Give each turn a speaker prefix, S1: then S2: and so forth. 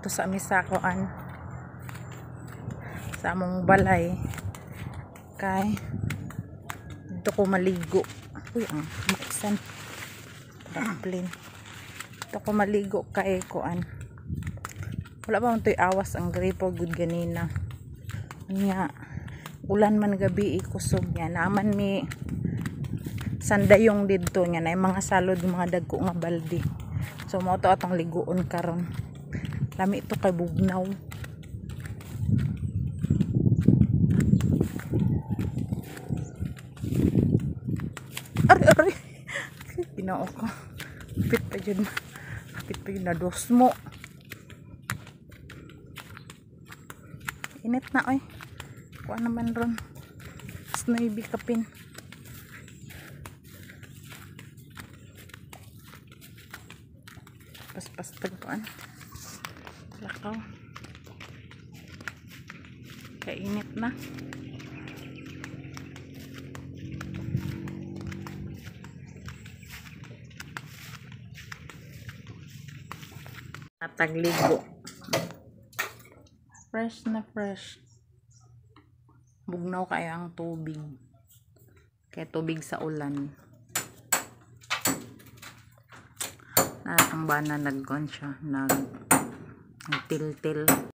S1: Dito sa mi sa kuan, sa among balay. Kay dito ko maligo. Uy, ang maiksan. Plane. Dito ko maligo kay kuan. Wala pa man to'y awas ang gripo gud ganina. Nya ulan man gabi, kusog niya. Naman mi sandayong didto nga na mga salod, mga dagko nga balde. So mao to atong liguon karon. Lami to kay bugnaw. Aray, aray. Ginoo ko. Hapit pa jud. Hapit pa jud na dos mo. Init na oy. Kuha naman ron. Snowy kapin. Paspas tagpuan. Lakaw. Kainit na. Tagligo. Fresh na fresh. Bugnaw kaya ang tubig. Kaya tubig sa ulan. Na ang bana naggon siya, nagtil-til.